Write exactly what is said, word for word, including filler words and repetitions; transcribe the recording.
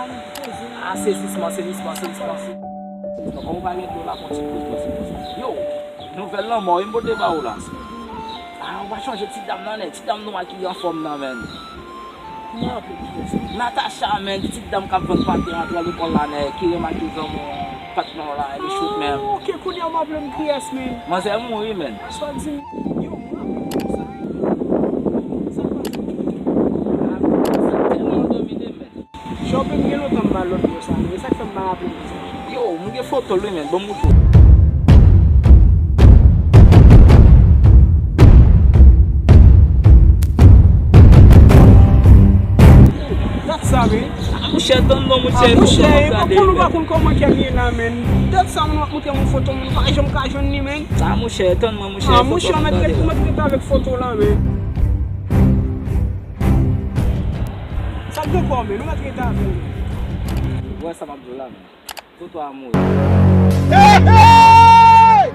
A, sezisman, sezisman, sezisman, sezisman. Kòm ou pa gen dlo la, fè yon ti plis dlo, sezisman. Yo, nouvèl lanmò wi m pote ba ou la. A, ou pa chonje ti dam nan, nèg, ti dam nwa ki anfòm nan, menn. M pa raple kiyès. Natacha, menn, pitit dam k ap vann pate antre lekòl la, nèg, ki remake zanmi w, patnè w la, epi chouk, menn. Ah, ok, kounye a w ap raple m kiyès, menn. Manzè mouri, menn. Sa w di m? Yo, m raple m sa, wi. Sa k pase? Sa tèlman domine, menn. Chòpin, gen lontan m pa lòt bò sa, men sa k fè m pa raple m konsa. Yo, m gen foto l wi, menn, ban m moutre w. Dat sa, wi. A, mouchè, tann non, mouchè, a, mouchè, e pa konn ou pa konn kòman kè m ye la, menn. Dat sa, moun ap montre moun foto, moun pa janm ka jwenn li, menn. A, mouchè, tann mwen, mouchè, a, mouchè, ou mèt ret, ou mèt ret avèk foto la, menn. Sa k gen kò, menn? Ou mèt rete avè l. Ou wè sa m ap di w la, menn. Toto a mouri. Hey, hey!